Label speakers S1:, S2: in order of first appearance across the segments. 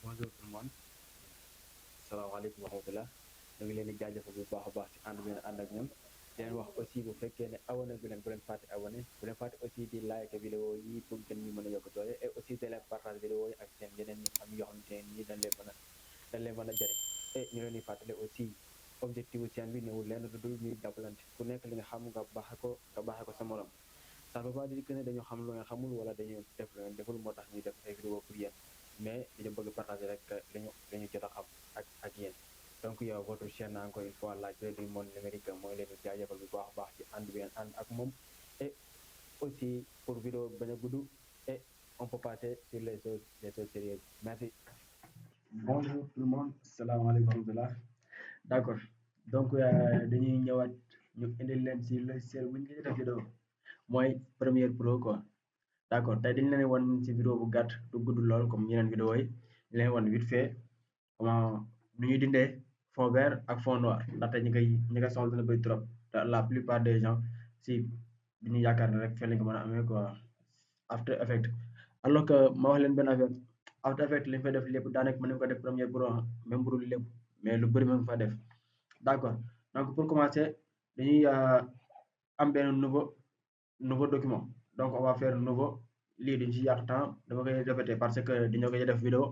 S1: Bonjour tout le monde, salaamaaleykum wa rahmatulah ñu ngi leen di jaajëfal bu baax a baax ci ànd bi ngeen ànd ak ñun di leen wax aussi bu fekkee ne abonné bu leen fàtte abonné bu leen fàtte aussi di like vidéo yi pour gën ñu mën a yokk doole et aussi de leen partage vidéo yi ak seen yeneen ñi am yoo xamante ne nii dañ leen mën a jëriñ et ñu leen di fàttale aussi objectif bu chaîne bi newul leen du dul ñuy jàppalante ku nekk li nga xam nga baaxee ko sa morom ça veut pas dire que ne dañoo xam lu nga xamul wala dañu def lu ngeen deful moo tax ñuy def ay vidéo pour yéen mais dañu bëgg partager rek li ñu jot a xam ak yéen donc yow votre chaîne encore une fois la clé du monde numérique mooy leen di jaajëfal bu baax a baax ci ànd bi ngeen ànd ak moom et aussi pour vidéo bañ a gudd et on peut passer sur les choses sérieuses merci.
S2: Bonjour tout le monde, salaamaaleykum wa rahmatulah. D'accord donc dañuy ñëwaat ñu indil leen ci logiciel bu ñu koy def vidéo mooy Premiere Pro quoi. D'accord tey dañu leen wan ci vidéo bu gàtt du gudd lool comme yeneen vidéo yi ñu leen wan vite fait comment nu ñuy dindee fond vert ak fond noir ndaxte ñi koy soxla dina bëri trop te la plupart des gens si ñu yaakaar ne rek fii lañ ko mën a amee quoi After Effects alors que ma wax leen benn affaire After Effects li ñu fay def lépp daanaka mën nañu ko def Premiere Pro même bu dul lépp mais lu bëri mën nga fa def d'accord donc pour commencer dañuy am benn nouveau document donc on va faire nouveau lii duñ ci yàq temps dama koy répéter parce que dañoo koy def vidéo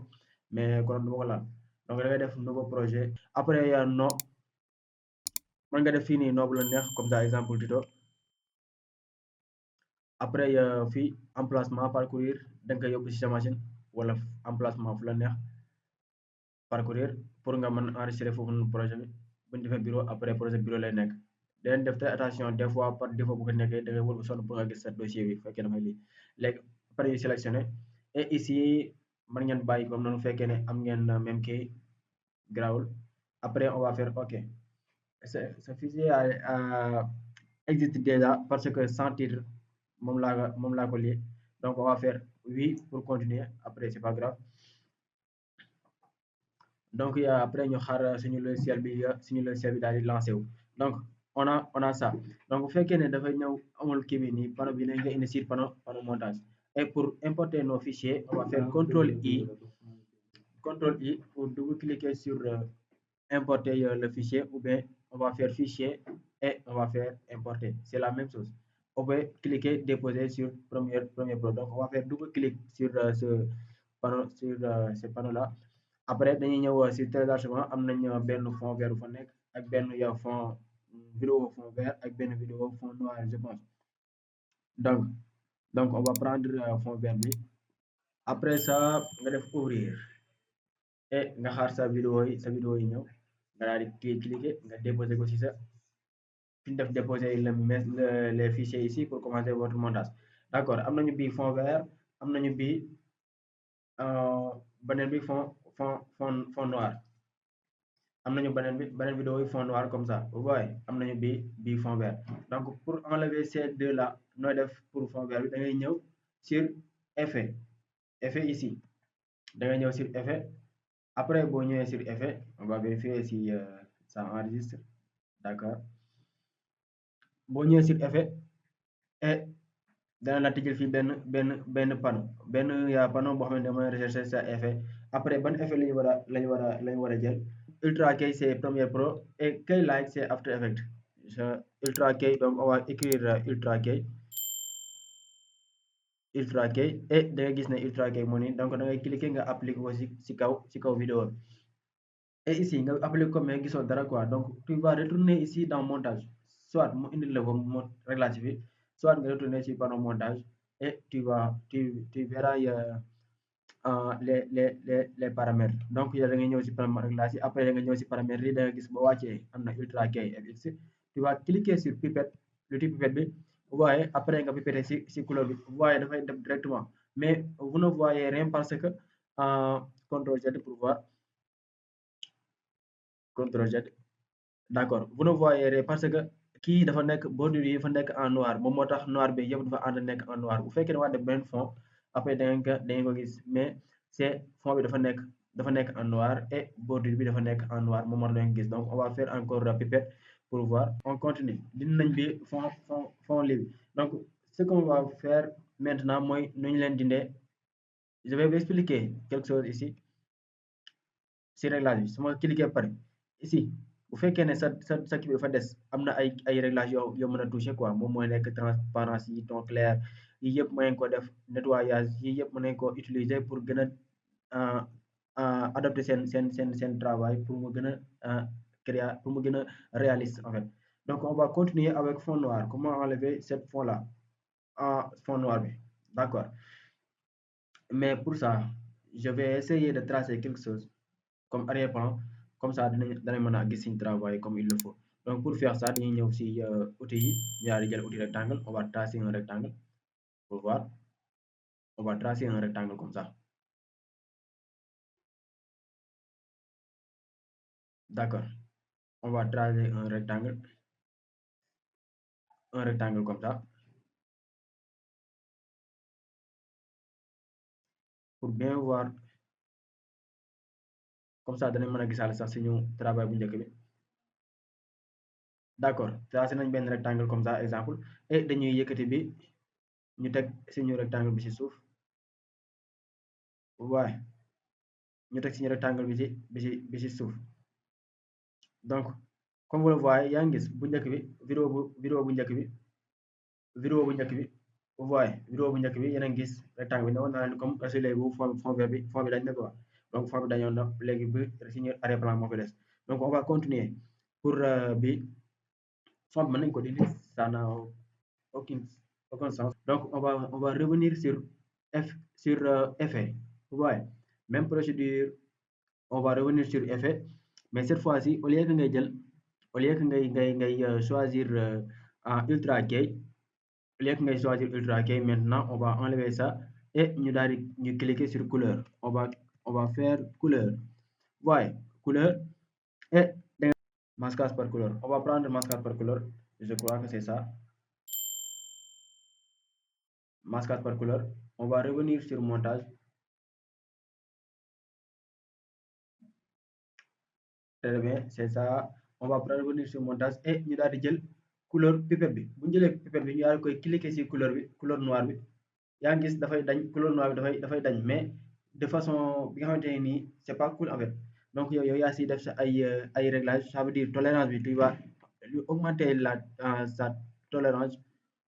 S2: mais kon duma ko laal donc da ngay def nouveau projet après nom mën nga def fii nii nom bu la neex comme ça exemple tuto après fii emplacement parcourir da nga koy yóbbu ci sa machine wala emplacement fu la neex parcourir pour nga mën enregistrer foofu noonu projet bi bu ñu defee bureau après projet bureau lay nekk den def te attention des fois par défaut bu ko nekkee da ngay wër bu sonn pour nga gis sa dossier bi fekkee dafay lii léegi après ñu sélectionné et ici mën ngeen bàyyi comme noonu fekkee ne am ngeen même kii grawul après on va faire ok ce fichier existe déjà parce que sans titre moom laa ko lii donc on va faire oui pour continuer après c'est pas grave donc après ñu xaar suñu logiciel bi daal di lancé wu donc on a ça donc bu fekkee ne dafay ñëw amul kii bi nii panneau bi nañ ko indi sur panneau montage et pour importer nos fichiers on va faire CTRL I pour double-cliquer sur importer le fichier ou bien on va faire fichier et on va faire importer c'est la même chose on peut cliquer déposer sur Premiere Pro donc on va faire double-clic sur ce panneau là après dañuy ñëw si téléchargement am nañ benn fond vert bu fa nekk ak benn fond vidéo fond vert ak benn vidéo fond noir je pense donc on va prendre fond vert bi après ça nga def ouvrir et nga xaar sa vidéo yi ñëw nga daal di cliquer nga déposer ko si sa fi ñu def déposer les fichiers ici pour commencer votre montage d'accord am nañu bii fond vert am nañu bii beneen bi fond noir am nañu beneen vidéo yi fond noir comme ça vous voyez am nañu bii fond vert donc pour enlever ces deux là nooy def pour fond vert bi da ngay ñëw sur effet ici da ngay ñëw sur effet après boo ñëwee sur effet on va vérifier si ça enregistre d'accord boo ñëwee sur effet et dana la tijjel fii benn panneau boo xamante ne mooy rechercher sa effet après ban effet lañu war a jël Ultra Key c'est Premiere Pro et Keylight c'est After Effects Ultra Key donc on va écrire Ultra Key et da ngay gis ne Ultra Key moo nii donc da ngay cliquer nga appliquer ko ci kaw vidéo et ici nga appliquer ko mais gisoo dara quoi donc tu vas retourner ici dans montage soit mu indil la ko réglage bi soit nga retourner ci panneau montage et tu verras les paramètres donc yow da ngay ñëw ci panneau réglage yi après da nga ñëw ci paramètres yi da nga gis boo wàccee am na Ultra Key FX tu vas cliquer sur pipette l'outil pipette bi vous voyez après nga pipetter ci couleur bi vous voyez dafay dem directement mais vous ne voyez rien parce que CTRL Z pour voir CTRL Z d'accord vous ne voyez rien parce que kii dafa nekk bordure yi dafa nekk en noir moom moo tax noir bi yëpp dafa ànd nekk en noir bu fekkee ne waa def beneen fond après da ngeen ko gis mais c'est fond bi dafa nekk en noir et bordure bi dafa nekk en noir moom moo tax da ngeen gis donc on va faire encore pipette pour voir on continue dindi nañ bi fond lii bi donc ce qu'on va faire maintenant mooy nu ñu leen dindee je vais vous expliquer quelque chose ici si réglage bi su ma cliquer pare ici bu fekkee ne sa kii bi dafa des am na ay réglage yoo mën a toucher quoi moom mooy nekk transparence yi ton clair yi yëpp mën nañ ko def nettoyage yi yëpp mën nañ ko utiliser pour gën a adapter seen travail pour mu gën a pour mu gën a réaliste en fait. Donc on va continuer avec fond noir. Comment enlever cette fond là fond noir bi d'accord, mais pour ça je vais essayer de tracer quelque chose comme arrière-plan, comme ça danañ mën a gis suñu travail comme il le faut. Donc pour faire ça dañuy ñëw si outils yi ñu daal di jël outil rectangle, on va tracer un rectangle pour voir, on va tracer un rectangle comme ça. D'accord, on va tracer un rectangle comme ça pour bien voir, comme ça danañ mën a gisaale sax suñu travail bu njëkk bi. D'accord, tracé nañ benn rectangle comme ça exemple, et dañuy yëkkati bi ñu teg suñu rectangle bi ci suuf, waaye ñu teg suñu rectangle bi ci suuf. Donc comme vous le voyez yaa ngi gis bu njëkk bi vidéo bu njëkk bi vous voyez vidéo bu njëkk bi yéen a ngi gis rectangle bi ne woon naa leen comme reçu léegi fond vert bi dañ na quoi, donc fond bi dañoon na léegi bi suñu arrière-plan moo fi des. Donc on va continuer pour bi fond bi mën nañ ko dindi, ça n'a aucun sens. Donc on va revenir sur effet, vous voyez même procédure, on va revenir sur effet, mais cette fois-ci au lieu que ngay choisir ultra key, au lieu que ngay choisir ultra key, maintenant on va enlever ça et ñu cliquer sur couleur, on va faire couleur, voyez couleur, et masquage par couleur, on va prendre masquage par couleur, je crois que c'est ça, masquage par couleur. On va revenir sur montage, très bien, c'est ça, on va revenir sur montage et ñu daal di jël couleur pipette bi, bu ñu jëlee pipette bi ñu daal di koy cliquer ci couleur noire bi, yaa ngi gis dafay dañ, couleur noire bi dafay dañ, mais de façon bi nga xamante ne nii c'est pas cool en fait. Donc yow yaa si def sa ay réglage, ça veut dire tolérance bi tu vas lui augmenter sa tolérance,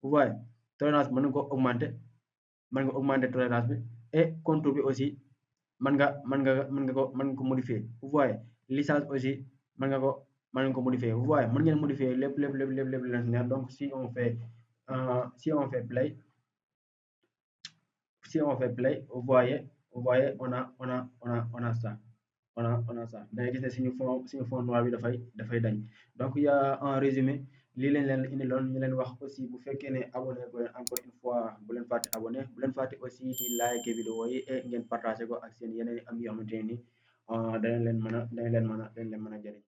S2: vous voyez tolérance mën nga ko augmenter tolérance bi, et contour bi aussi mën nga ko modifier, vous voyez lissage aussi mën nga ko modifier, vous voyez mën ngeen modifier lépp leen neex. Donc si on fait play, vous voyez on a ça, da ngay gis ne suñu fond noir bi dafay dañ. Donc y a en résumé lii lañ leen indiloon, ñu leen wax aussi bu fekkee ne abonné bu leen encore une fois bu leen fàtte abonné, bu leen fàtte aussi di like vidéo yi et ngeen partagé ko ak seen yeneen am yoo xamante ne ni danañ leen mën a jëriñ.